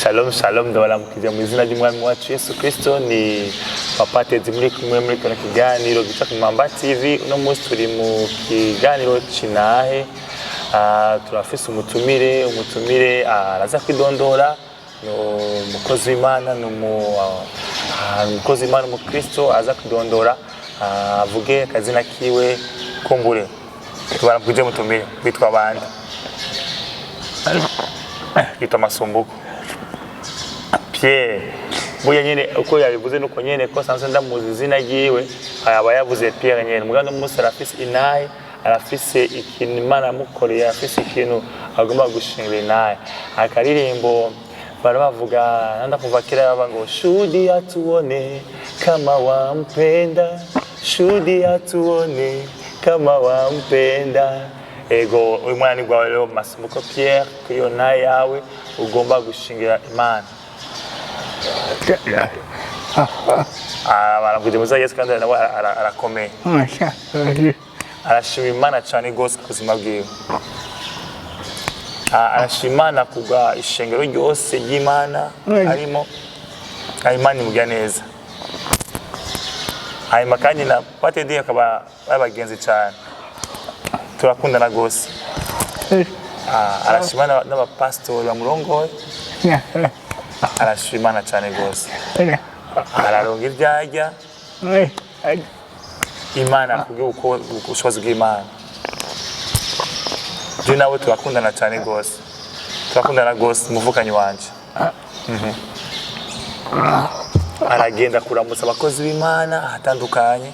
Shalom shalom, ndabaramukije mu izina ry'Umwami wacu Yesu Kristo. Ni Papa Teddy muri kumwe muri kino kiganiro gica ku Mamba TV. Uno munsi turi mu kiganiro c'intahe. Turafise umutumire, araza kwidondora. Ni umukozi w'Imana, ni umukozi w'Imana, umukristo. Aza kwidondora, avuge akazina kiwe. Kumbure tubaramukije, mutumire. Witwa bande? Yitwa Masumbuko Pierre. Burya nyene uko yabivuze nuko nyene ko sanzwe ndamuzi izina ryiwe, aba yavuze Pierre nyene. Mugabo uno munsi arafise intahe, arafise ikintu Imana yamukoreye, arafise ikintu agomba gushingira intahe. Akaririmbo bari bavuga nanda kuva kera baba ngo "Shuhudia tuone kama wampenda, shuhudia tuone kama wampenda". Ego, uyu mwana ni gwawe rero, Masumbuko Pierre, kuri iyo ntahe yawe ugomba gushingira Imana. Baramukije muza Yesu, kandi nawe arakomeye, arashima Imana cyane rwose ku buzima bwiwe. Arashima Imana kubwa ishengero ryose ry'Imana arimo. Imana imugira neza. Hanyuma kandi na Patedi akaba ari abagenzi cyane, turakundana rwose. Arashima n'abapasitori bamurongoye. Arashima Imana cyane rwose, araronga ibyo arya. Imana kubwe uko ubushobozi bw'Imana. Je nawe turakundana cyane rwose, turakundana rwose, umuvukanyi wanje. Aragenda kuramutsa abakozi b'Imana ahatandukanye.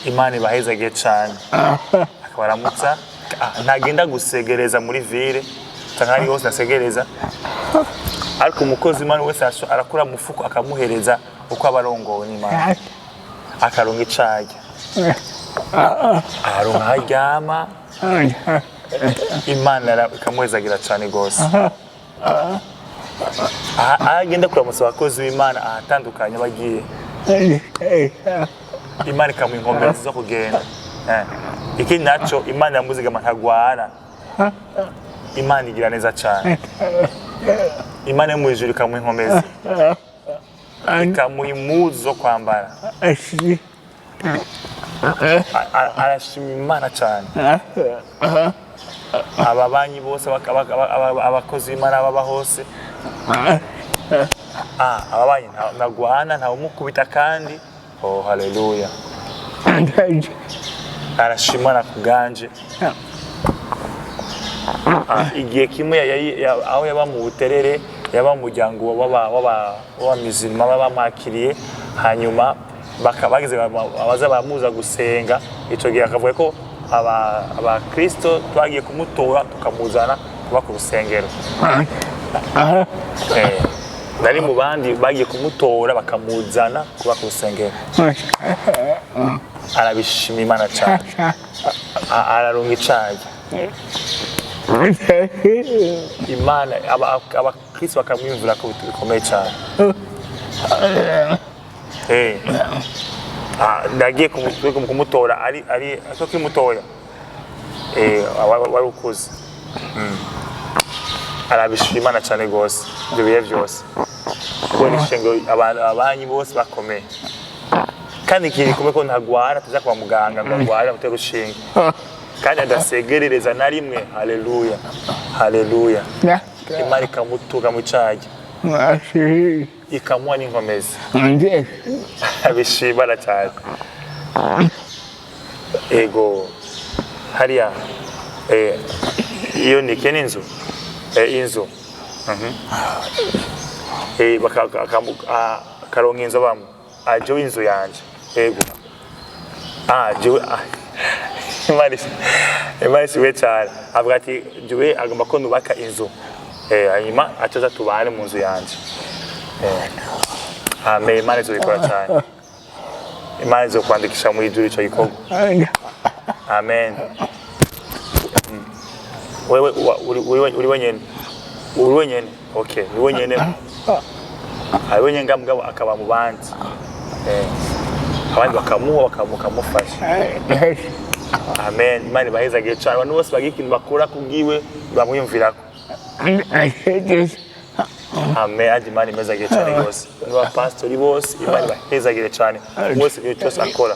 Imana ibahezagiye cyane, akabaramutsa. Ntagenda gusegereza muri ville cyangwa ahari hose asegereza, ariko umukozi w'Imana wese arakura mu mufuko akamuhereza uko aba arongowe n'Imana, akaronka ico arya, araronka aho aryama. Imana ikamuhezagira cyane rwose. Aho agenda kuramutsa abakozi b'Imana ahatandukanye bagiye, Imana ikamuha inkomezi zo kugenda. Ikindi naco, Imana iramuzigama, ntagwara. Imana igira neza cyane. Imana yo mu ijuru ikamuha inkomezi, ikamuha impuzu zo kwambara. Arashima Imana cyane. Ababanyi bose, abakozi b'Imana baba hose, ababanyi ntagwana, ntawumukubita kandi. Oh, haleluya! Arashima Imana ku bwanje. Igihe kimwe aho yaba mu Buterere, yaba mu muryango w'abamizirima baba bamwakiriye, hanyuma bagize abaza baramuza gusenga. Icyo gihe akavuga ko abakristo twagiye kumutora tukamuzana kuba ku rusengero. Nari mu bandi bagiye kumutora bakamuzana kuba ku rusengero. Arabishima Imana cyane. Araronka icayi, Imana abakristo bakamwiyumvira ko bikomeye cyane. Nagiye kumutora ari akiri mutoya. Wari ukuze. Arabishima Imana cyane rwose ibyo bihe byose, kubona ishengero, abantu, ababanyi bose bakomeye. Kandi ikintu gikomeye ko ntagwara, tuja kwa muganga ngo agware amutere urushinge, kandi adasegerereza na rimwe. Haleluya, haleluya! Imana ikamutuka mu cagi, ikamuha n'inkomezi. Abishimana cyane. Ego, hariya iyo ni ni inzu, inzu. Akaronka inzu abamwe. Jewe inzu yanje, ego. Jewe Imana ishimwe cyane. Avuga ati jewe agomba ko nubaka inzu, hanyuma acaza tubane mu nzu yanje. Amen. Imana izobikora cyane. Imana izokwandikisha mu ijuru ico gikorwa. Amen. Wewe uri wenyene, uri wenyene. Okay, ni wenyene, ari wenyene ngaho, mugabo akaba mu bandi. Abandi bakamuha, bakamufasha. Amen. Imana ibahezagiye cyane. Abantu bose bagira ikintu bakora kubwiwe bamwiyumvirako. Amen. Adi Imana imezagire cyane rwose, n'abapasitori bose Imana ibahezagire cyane wese ikintu cyose akora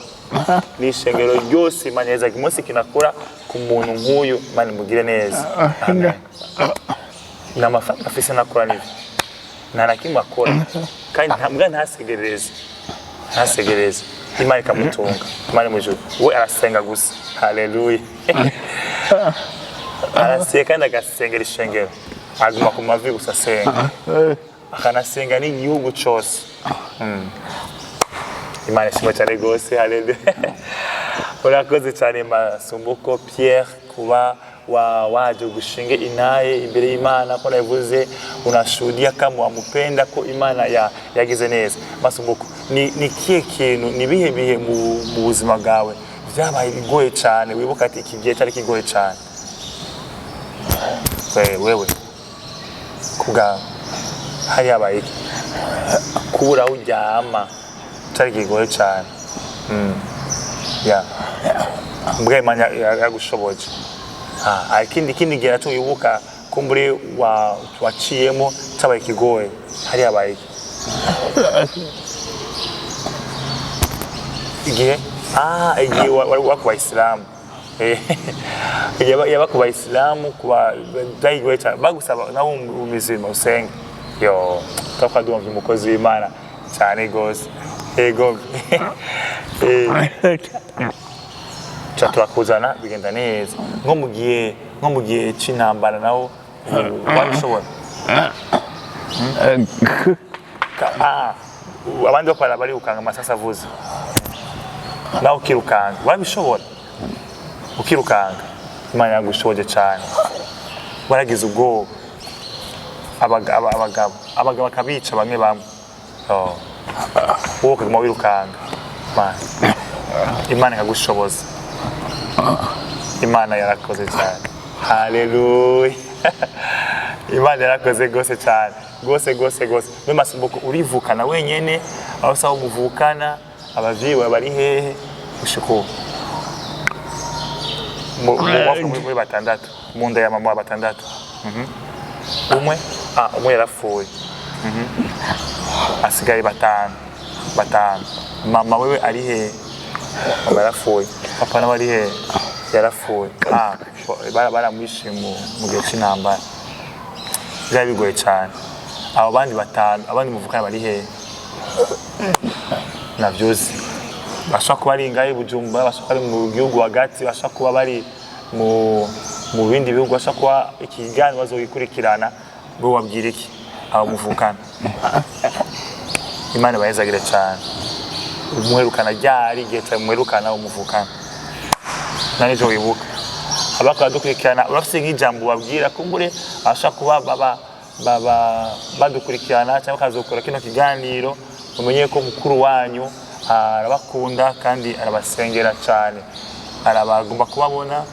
n'ishengero ryose Imana ihezagire umunsi ikintu akora ku muntu nk'uyu, Imana imugire neza. Amen. Ni amafaranga afise nakora n'ivyo nta na kimwe akora kandi mbwa ntasegerereze, ntasegerereze, Imana ikamutunga. Imana mu ijuru, we arasenga gusa. Haleluya. Arasenga kandi agasengera ishengero, aguma ku mavi gusa asenga, akanasenga n'igihugu cose. Imana ishimwe cyane rwose. Haleluya. Urakoze cyane Masumbuko Pierre kuba waje gushinga intahe imbere y'Imana ko nabivuze, unashuhudia kama wamupenda ko Imana yagize neza. Masumbuko, ni kihe kintu, ni bihe bihe mu buzima bwawe byabaye bigoye cyane wibuka ati iki gihe cyari kigoye cyane? Wewe kubwawe hari habaye iki? Kubura aho uryama cyari kigoye cyane. Ya mbwa Imana yagushoboje. Ah, ikindi gihe nacyo wibuka kumbure waciyemo cyabaye kigoye, hari habaye iki igihe? Igihe wari ku bayisilamu. Igihe yaba ku bayisilamu kuba byayigoye cyane, bagusaba nawe umizima usenge yo twakwa dumva umukozi w'Imana cyane gose. Yego. Ca turakuzana bigenda neza nko mu gihe c'intambara nawo wabishobora. Abandi bakora barikanga amasasi avuze, nawe ukirukanga, wabishobora ukirukanga. Imana yagushoboje cyane. Waragize ubwoba, abagabo bakabica bamwe bamwe. Oh. Wowe ukaguma wirukanga. Imana ikagushoboza. Imana yarakoze cyane. Haleluya. Imana yarakoze rwose cyane rwose rwose rwose. Mwe Masumbuko, urivukana wenyene aho sawa muvukana? Abavyeyi bawe bari hehe gushika ubu? Muri batandatu mu nda ya mama wa batandatu. Umwe umwe yarapfuye. Asigaye batanu, batanu. Mama wewe ari hehe? Mama yarapfuye. Papa nawe ari hehe? Yarapfuye. Baramwishe mu gihe c'intambara, byari bigoye cyane. Abo bandi batanu, abandi muvukana bari hehe? Navyuzi bashobora kuba ari ngahe i Bujumbura, bashobora kuba bari mu gihugu hagati, bashobora kuba bari mu bindi bihugu, bashobora kuba ikiganiro bazogikurikirana. Bo wabwira iki abo muvukana? Imana ibahezagire cyane. Umuherukana ryari? Igihe cyawe muherukana abo muvukana na nijoro wibuka abakora dukurikirana, urafise nk'ijambo babwira kumbure abashobora kuba baba badukurikirana cyangwa bakazokora kino kiganiro, mumenye ko mukuru wanyu arabakunda kandi arabasengera cyane, arabagomba kubabona,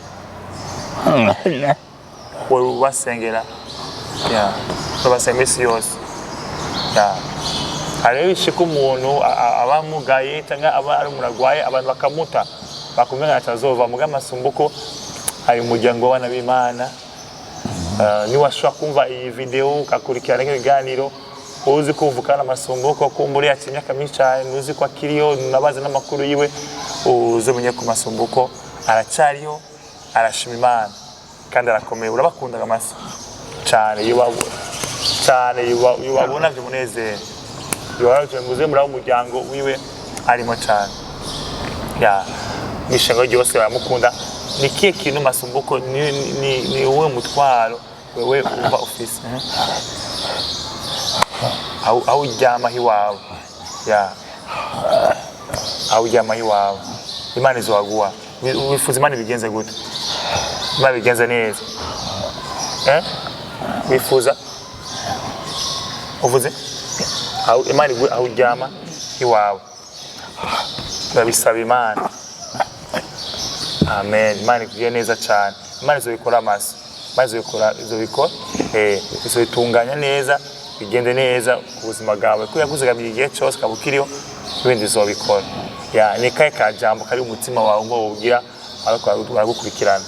wowe ubasengera? Yeah. Urabasengera iminsi yose. Yeah. Hariho bishika umuntu aba amugaye cyangwa aba ari umuntu arwaye, abantu bakamuta bakumva ngo atazova muga. Amasumbuko hari umuryango w'abana b'Imana. Niwashobora kumva iyi video ukakurikirana nk'ibiganiro, uzi ko uvukana Amasumbuko, kumbura yaciye imyaka myinshi cyane ntuzi ko akiriho, nabazi n'amakuru yiwe, uzomenye ku Masumbuko aracyariho, arashima Imana kandi arakomeye. Urabakundaga amasa cyane, iyo cyane iyo babona by'umunezero, iyo babona muze muri umuryango wiwe arimo cyane ya n'ishengo ryose baramukunda. Ni kihe kintu Masumbuko, ni uwuhe mutwaro wewe umva ufise? Aho uryama iwawe ya aho uryama iwawe, Imana izohaguha. Wifuza Imana ibigenze gute? Imana ibigenze neza. Eh? Wifuza uvuze aho Imana iguhe aho uryama iwawe, urabisaba Imana. Amen. Imana ikugire neza cyane. Imana izobikora amaso, Imana izobikora, izobikora, izobitunganya neza, bigende neza ku buzima bwawe ko yakuzigamiye igihe cyose ukaba ukiriho, ibindi izobikora. Ya, ni kahe ka jambo kari mu mutima wawe ngo wubwira ariko baragukurikirana?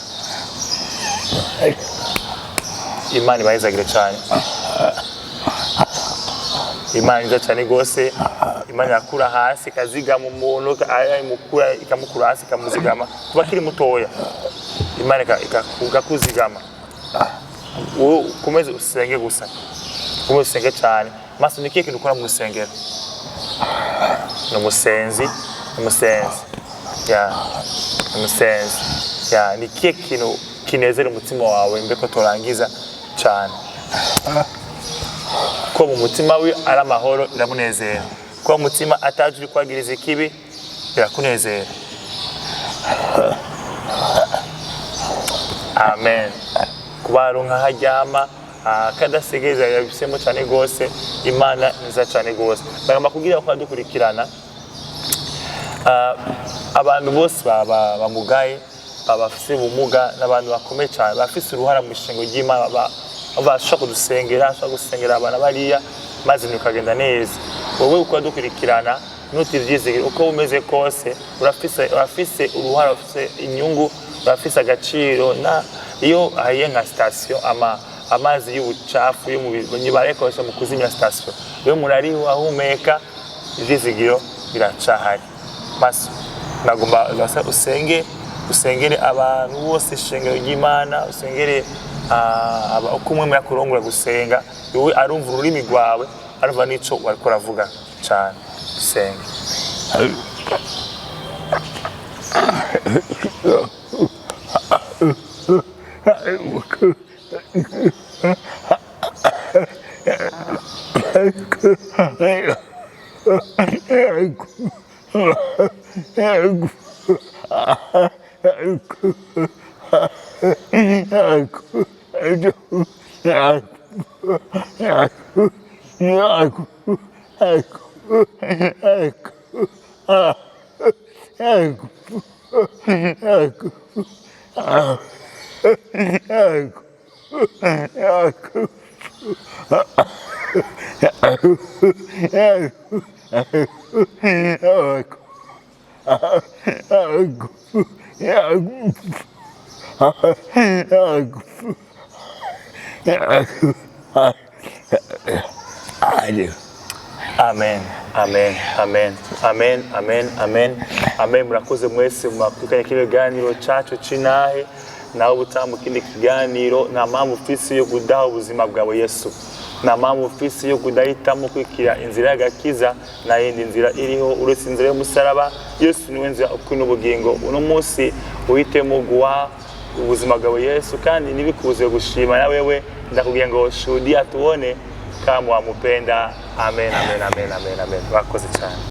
Imana ibahezagire cyane. Imana nziza cyane rwose. Imana irakura hasi ikazigama umuntu, imukura, ikamukura hasi, ikamuzigama kuba akiri mutoya. Imana ikakuzigama. Wowe ukomeze usenge gusa, ukomeze usenge cyane. Maso, ni ikihe kintu ukora mu rusengero? Ni umusenzi, ni umusenzi ya, ni umusenzi ya. Ni ikihe kintu kinezera umutima wawe mbeko turangiza cyane? Ko mu mutima we ari amahoro, biramunezera. Ko mu mutima ataje uri kwagiriza ikibi, birakunezera. Amen. Kubaronka aho aryama kadasegereza, yabisemo cyane rwose. Imana ni nziza cyane rwose. Bagomba kubwira ko badukurikirana. Abantu bose bamugaye, bafise ubumuga n'abantu bakomeye cyane, bafise uruhara mu ishengo ry'Imana, bashobora kudusengera, bashobora gusengera abantu bariya, maze ibintu bikagenda neza. Wowe uko dukurikirana, nutivyizigire, uko umeze kose urafise uruhara, urafise inyungu, urafise agaciro. Na iyo ahiye nka sitasiyo, amazi y'ubucafu yo mu barayakoresha mu kuzimya sitasiyo, iyo umuntu ariho ahumeka, ivyizigiro biracahari. Maso, nagomba gasa usenge, usengere abantu bose, ishengero ry'Imana, usengere uko umwe yakurongora gusenga, wowe arumva ururimi rwawe, arumva n'ico wariko uravuga cane. Usenge. Amen, amen, amen, amen, amen, amen, amen. Murakoze mwese mwakurikiranye kino kiganiro cacu c'inahe. Nawe ubutaha mu kindi kiganiro. Nta mpamvu ufise yo kudaha ubuzima bwawe Yesu, nta mpamvu ufise yo kudahitamo kwikira inzira y'agakiza. Nta yindi nzira iriho uretse inzira y'umusaraba. Yesu niwe nzira, ukuri n'ubugingo. Uno munsi uhitemo guha ubuzima bwawe Yesu, kandi ntibikubuze gushima na wewe. Ndakubwiye ngo shuhudia tuone kama wamupenda. Amen, amen, amen, amen, amen. Wakoze cyane.